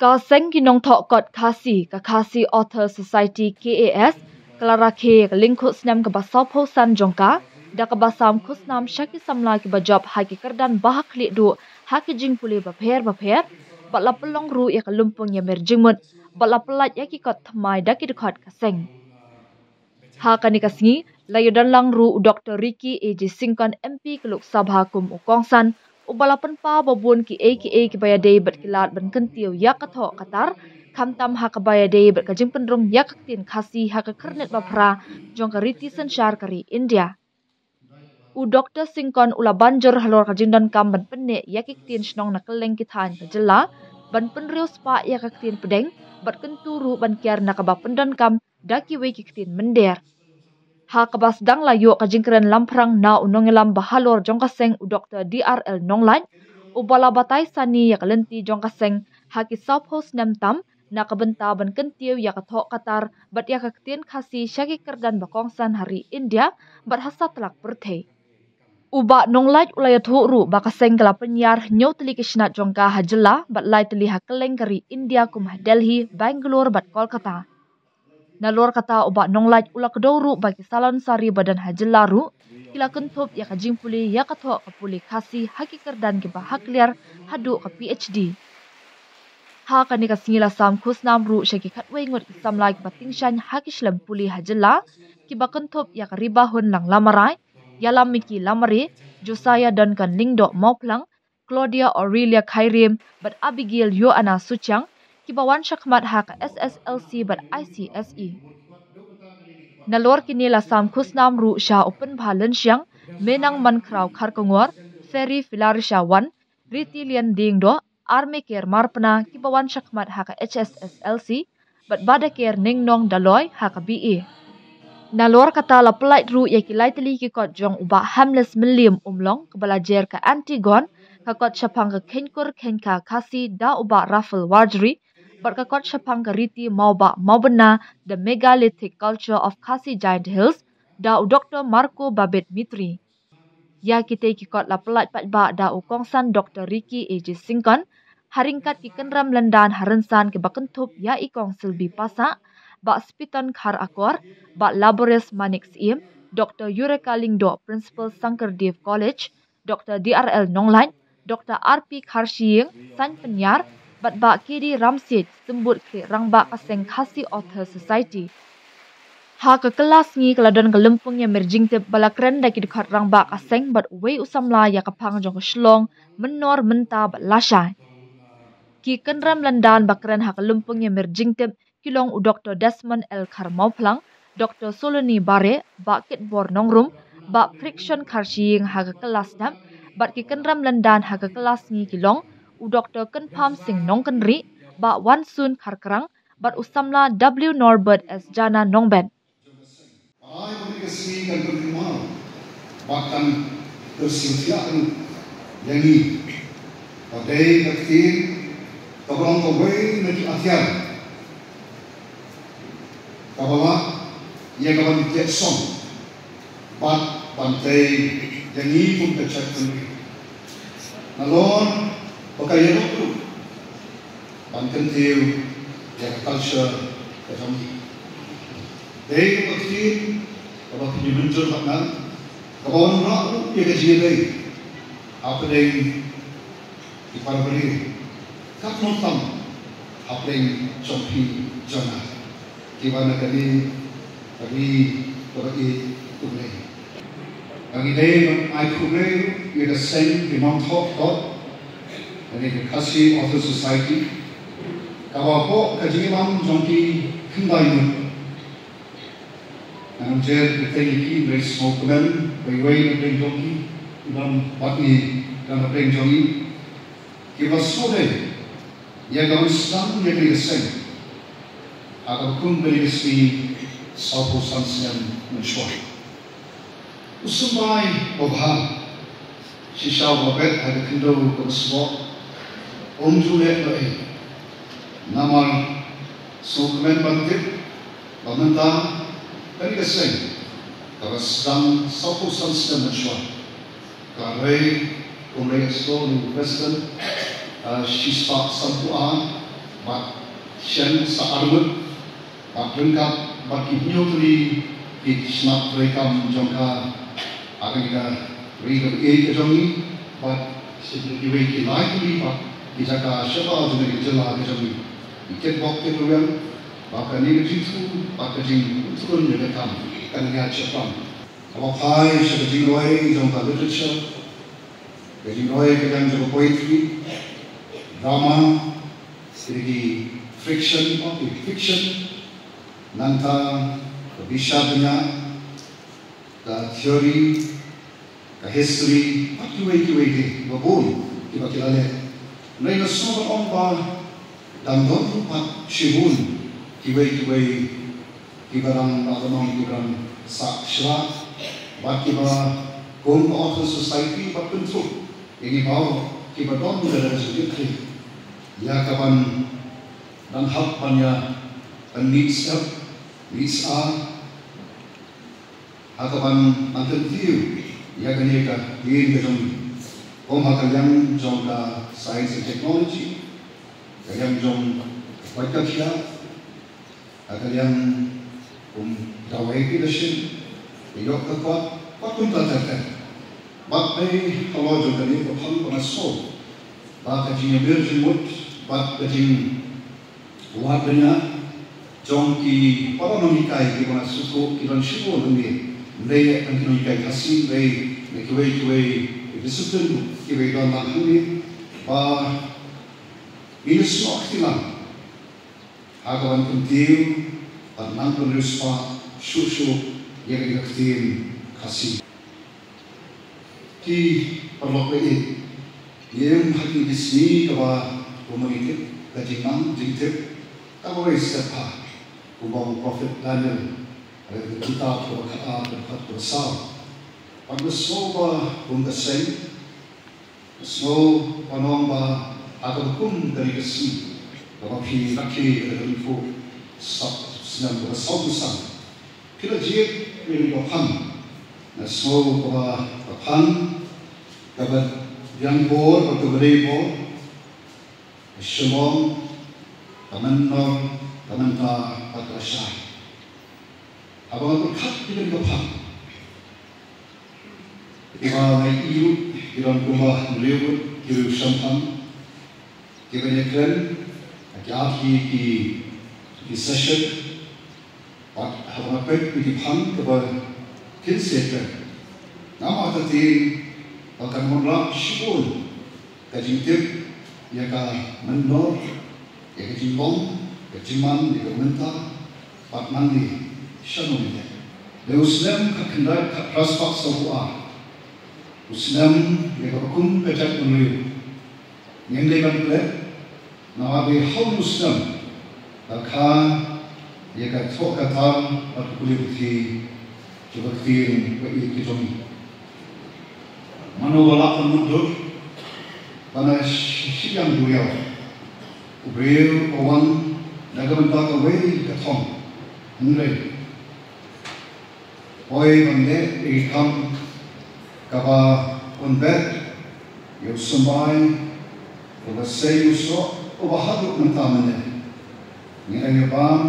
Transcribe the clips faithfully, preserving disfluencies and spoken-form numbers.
Ka seng ki nongthoh kot Khasi, ka Khasi Author Society K A S, ka la rakhe ïa ka lyngkhuh snem kaba sawphew san jong ka da kaba sam khusnam sha ki samla kiba jop ha ki kyrdan ba ha khlieh duh ha ki jingpule bapher bapher, bad la pynlong ruh ïa ka lympung ïamir jingmut, bad la pyllait ïa ki kot thymmai da ki dkhot ka seng. Ha kane ka sngi, la ïadon lang ruh u Doctor Ricky A J Syngkon M P ka Lok Sabha kum u kongsan, uba la pynpaw ba bun kiei kiei kiba ïadei bad ki lad ban kyntiew ïa ka thoh ka tar, khamtam ha kaba ïadei bad ka jingpynrung ïa ka ktien Khasi ha ka khyrnit baphra jong ka riti synshar ka ri India. U Doctor Syngkon u la ban jur halor ka jingdonkam ban pynneh ïa ki ktien shnong na kylleng ki thaiñ ka jylla, ban pynriewspah ïa ka ktien pdeng, bad kyntu ruh ban kiar na kaba pyndonkam da kiwei ki ktien mynder. Ha kaba sdang la ïoh ka jingkren lamphrang na u nongïalam bahalor jong ka seng u Doctor D R L Nonglait, uba la batai sani ïa ka lynti jong ka seng ha ki sawphew snem tam, na ka bynta ban kyntiew ïa ka thoh ka tar bad ïa ka ktien Khasi sha ki kyrdan ba kongsan ha ri India bad ha satlak pyrthei. U Bah Nonglait u la ïathuh ruh ba ka seng ka la pynïar hynñiew tylli ki shnat jong ka ha jylla bad lai tylli ha kylleng ka ri India kum ha Delhi, Bangalore bad Kolkata. Nalor kata u Bah Nonglait u la kdew ruh ba ki salon sari ba don ha jylla ruh ki la kynthup ïa ka jingpule ïa ka thoh ka pule Khasi ha ki kyrdan kiba ha kliar haduh ka P H D. Ha kane ka sngi la sam khusnam ruh sha ki khatwei ngut ki samla kiba tyngshaiñ ha ki shlem pule ha jylla, kiba kynthup ïa ka Ribahun Langlamara, Ïalamiki Lamare, Josiah Duncan Lyngdoh Mawphlang, Claudia Aurelia Khyrim bad Abigail Ïoana Suchiang, kiba wan shakhmat ha ka S S L C bad I C S E. Nalor kine la sam khusnam ruh sha u Pynbha Lynshiang, Menang Mankhraw Kharkongor, Ferry Philarisha Wan, Riti Lian Diengdoh, Armeker Marpna, kiba wan shakhmat ha ka H S S L C, bad Badaker Ningnong Daloi ha ka B A. Nalor kata la pyllait ruh ïa ki lai tylli ki kot jong u Bah Hamles Mylliem Umlong, kaba la jer ka Antigone, ka kot shaphang ka kheiñkur kheiñkha Khasi da u Bah Raffel Warjri, bad ka kot shaphang ka riti mawbah mawbynna, The Megalithic Culture of Khasi Jaintia Hills da u Doctor Marco Babit Mitri. Ïa kitei ki kot la pyllait paidbah da u kongsan Doctor Ricky A J Syngkon, ha ryngkat ki kynrem lyndan ha rynsan kiba kynthup ïa i Kong Silby Passah, Bah Spiton Kharakor, Bah Laborious Manik Syiem, Doctor Eureka Lyngdoh, Principal Sankardev College, Doctor D R L Nonglait, Doctor R P Kharshiing, Saiñ Pynïar, bad Bah K D Ramsiej, Symbud Khlieh Rangbah ka seng Khasi Author Society. Ha ka kylla sngi ka la don ka lympung ïamir jingtip ba la kren da ki dkhot rangbah ka seng bad uwei u samla ïa ka phang jong ka Shillong, Mynnor, Mynta bad Lashai. Ki kynrem lyndan ba kren ha ka lympung ïamir jingtip ki long u Doctor Desmond L Kharmawphlang, Doctor Soloni Bare, Bah Kitbor Nongrum, Bah Prikshon Kharshiing ha ka kylla step, bad ki kynrem lyndan ha ka kylla sngi ki long u Doctor Kynpham Sing Nongkynrih, Bah Wansun Kharkrang, bad u samla W Norbert S Jana Nongbet. Ai ba ka sngi kan pynthikna bad kan kyrsiew thiah ruh ïa ngi. Ba dei ka ktien kaba long kawei na ki atiar kaba lah ïa ka ban teh song bad ban tei ïa ngi kum ka jaitbynriew. Nalor ba ka ïarap ruh ban kyntiew ïa ka culture ka jong ngi. Dei kaba ktien kaba phi mynjur bad nga, kaba wanrah ruh ïa ka jingïadei hapdeng ki para briew, katno tam hapdeng jong phi jong nga, kiba na kane ka ri kaba ïeit kumne. Ba ngi dei ban ai khublei ïa ka seng ki nongthoh kot, kane ka Khasi Author Society, kaba hapoh ka jingïalam jong ki khyndai ngut. Ngan ym jer kyrteng ïa ki, hynrei sngewkmen ba iwei na pdeng jong ki i don bad ngi, i don na pdeng jong ngi, kiba sngewdei ïa ka ban sdang ïa kane ka seng ha kaba kum kane ka sngi sawphew san snem mynshuwa. U symbai babha, shisha uba bet ha ka khyndew kaba sboh, um ju leh noh ei. Namar sngewkmen ban tip ba mynta kane ka seng kaba sdang sawphew san snem mynshuwa, ka rei, kumba la ïathuh da u President, ah, shispah sanphew ar, Bad shen sa armut bad ryngkat bad ki hynñiew tylli ki shnat treikam jong ka ha kane ka ri kaba ïeit ka jong ngi bad sha kiwei ki lai tylli bad ki jaka shabar jong ka jylla ka jong ngi. Ngi kitbok kitrwiang ba kane ka jingthmu bad ka jingpyntrun ïa ka kam kan ïa shaphrang. Kaba phai sha ka jingroi jong ka literature, ka jingroi ka liang jong ka poetry, drama, ki fiction, ki fiction, nangta ka bishar bniah, ka theory, ka history, bad kiwei kiwei de kiba bun kiba ki la leh. Hynrei nga sngew ban ong ba dang don ruh pat shibun kiwei kiwei kiba dang, ah, ban ong kiba dang sah shlak bad kiba kum ka Orphan Society bad pynthut ïa ngi baroh kiba don ka jingkitkhlieh ïa kaban dang hap ban ïa pynmih sep mih sah ha kaban nang kyntiew ïa kane ka ktien ka jong ngi. Kum ha ka liang jong ka science and technology, ka liang jong ka koit ka khiah, ha ka liang kum dawai ki dashin, ka ïoh ka kwah, bad kumta ter ter. Bad dei halor jong kane ka phang ba nga sngew ba ka jingïamir jingmut bad ka jing wad bniah jong ki para nonghikai kiba nga sngewthuh ki don shibun hangne. Hynrei tang ki nonghikai Khasi, hynrei na kiwei kiwei ki discipline kiba don lang hangne ba ngin ïasnoh kti lang ha kaban kyntiew bad nang pynriewspah shuh shuh ïa ka ktien Khasi. Ki paralok ba ïeit, ngi im ha kine ki sngi kaba, kumba ngi tip, ka jingnang jingtip kaba roi step bha, kumba ong u Prophet Daniel ha ka kitab kaba khatar, ka dkhot kaba saw. Bad nga sngew ba kum ka seng, nga sngew ban ong ba ha kaba kum kane ka sngi kaba phi rakhe ïa ka hynñiew snem kaba sawphew san, phi la jied ïa kane ka phang. Nga sngew kaba ka phang kaba biang bor bad kaba dei bor, ka shlong, ka mynnor, ka mynta bad ka lashai. Haba nga pyrkhat ïa kane ka phang, kiba nga ïohi ruh ki don kumba hynriew ngut ki riewshemphang kiba ïakren ha ki ar tylli ki, ki session. Bad haba nga peit ïa ki phang kiba kin sa ïakren, ngam artatien ba kan wanrah shibun ka jingtip ïa ka mynnor, ïa ka jinglong, ka jingman, ïa ka mynta bad nangne shano ngi leh. Dei u snem khatkhyndai khatphra spah sawphew ar, u snem ïa kaba kum ka jaitbynriew. Ngim dei ban klet namar dei ha une u snem ba kha ïa ka thoh ka tar bad ka pule puthi jong ka ktien ba ïeit ka jong ngi. Mano ba lah ban mutdur ba na shi-, shiliang duriaw u briew u wan na ka bynta kawei ka thong? Hynrei poi ban leh ïa ka kam kaba un bet ïa u symbai uba sei u soh uba haduh mynta mynne. Ngi dang ïa bam,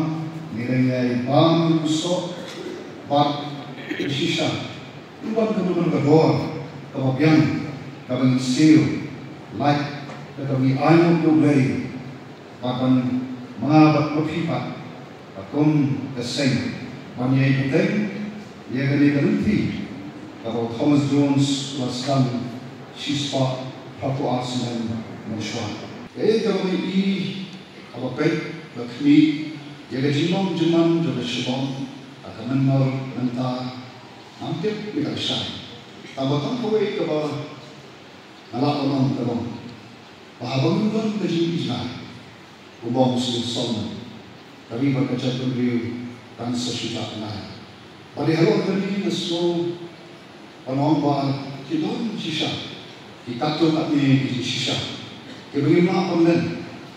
ngi dang ïa bam ïa u soh bad ïa u shisha. Ym don kano kano ka dor kaba biang kaba ngi siew lait da kaba ngi ainguh ïa U Blei bad ban manga bad ma phi pat. Ba kum ka seng ban ïai bteng ïa kane ka lynti kaba u Thomas Jones u la sdang shispah phra phew ar snem mynshuwa. Kaei kaba ngi i haba peit ba khmih ïa ka jinglong jingman jong ka shnong ha ka mynnor mynta, ngam tip ïa ka lashai. Tangba tang kawei kaba nga lah ban ong ka long ba haba ngim don ka jingïohi jngai, kumba ong u Solomon, ka ri bad ka jaitbynriew kan sa shu jah bnai. Bad dei halor kane nga sngew ban ong ba ki don shisha ki katto katne ki jingshisha kiba ngim lah ban len,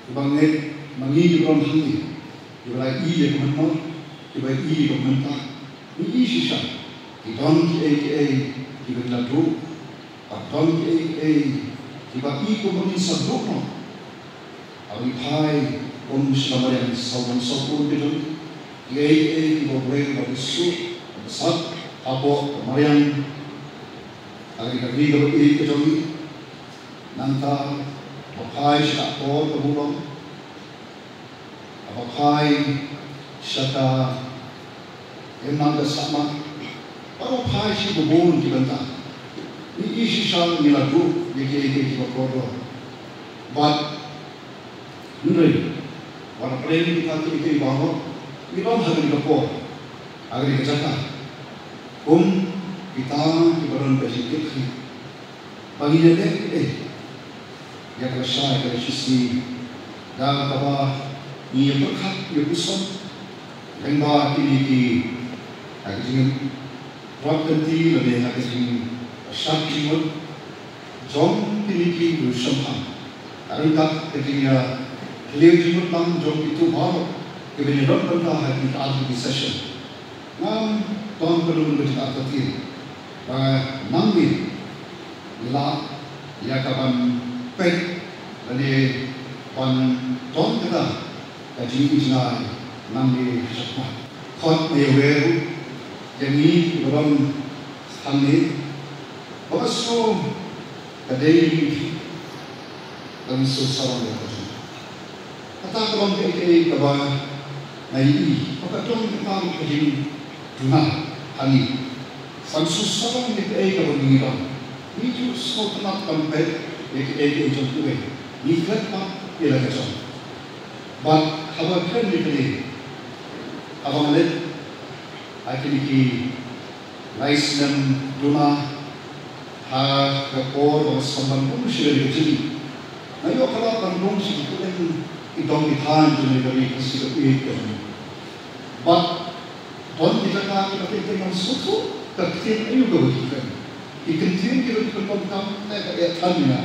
kiba ngeit ma ngi kiba don hangne, kiba la ïohi ïa ka mynnor, kiba ïohi ïa ka mynta. Ngi ïohi shisha ki don kiei kiei kiba ngi la duh, bad don kiei kiei kiba i kumba ngin sa duh noh. Haba ngi phai Kum sha ka mariang sawdong sawkun ka jong ngi, kiei kiei kiba U Blei u la buh suk, u la sat hapoh ka mariang, ha kane ka ri kaba ïeit ka jong ngi. Nangta ba phai sha ka akor ka burom, ba phai sha ka imlang ka sahlang, ba phai sha ki bun ki bynta. Ngi i shisha ngi la duh ïa kiei kiei kiba kordor. Bad hynrei wat la pyrshah kita kiei kiei baroh, ngi don ha kane ka por, ha kane ka jaka, kum kita kiba don ka jingkit khlieh, ba ngin ïaleh ïa ka lashai ka lashisngi da kaba ngin ïa pyrkhat ïa u song lyngba kine ki, ha ka jingïarap kynti lane ha ka jingshad jingmut jong kine ki riewshemphang, ha ryngkat ka jingïakhleh jingmut lang jong kito baroh kiba ïadon bynta ha kine ki R T P session. Ngam don kano kano ka jingïathuh ba nangne ngi lah ïa ka ban peit lane ban don kata ka jingïohi jngai nangne ha shakhmat. Khot ne wer ïa ngi kiba don hangne, ba ka sngew ka dei ka mynsiem sarong ïa ka jong. Kata ka long kaei kaei kaba nga ïohi ba ka don kata ka jingduna ha ngi. Ban sngewsarong ïa kaei kaba ngi don. Ngi ju sngewtynnat ban peit ïa kaei kaei jong kiwei. Ngi klet pat ïa la ka jong. Bad haba kren ïa kane, haba nga leit ha kine ki lai snem duna, ha ka por ba nga sdang ban rung sha kane ka jylliew, nga ïoh ka lad ban rung sha ki kylleng ki dong ki thaiñ jong kane ka ri Khasi kaba ïeit ka jong ngi. Bad don ki jaka kiba teng teng ngam sngewthuh ka ktien aïu kaba ki kren. Ki kyntien kiba ki pyndonkam ne ka eh than ïa nga.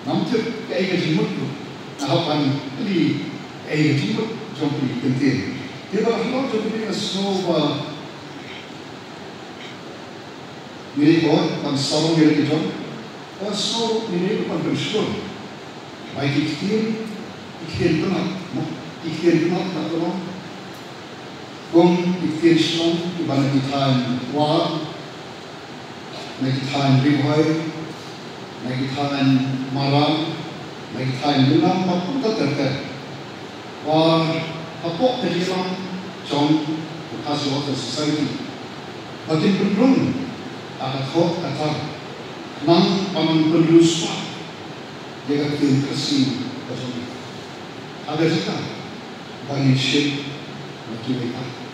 Ngam tip kaei ka jingmut ruh. Nga hap ban kylli kaei ka jingmut jong ki kyntien. Te ba ka halor jong kine nga sngew ba ngi dei ban sarong ïa la ki jong, ba sngew ruh ngi dei ban pynshukor. Ba ki ktien, ki ktien tynnat, mo, ki ktien tynnat na ka long kum ki ktien shnong kiba na ki thaiñ Wah, na ki thaiñ Ri Bhoi, na ki thaiñ Mara, na ki thaiñ Lyngdoh bad kumta ter ter. Ba hapoh ka jingïalam jong ka Khasi Authors' Society ba kin pynrung ha ka thoh ka tar khnang ban pynriewspah ïa ka ktien Khasi ka jong ngi. Ha ka jaka ba ngin shim na kiwei pat.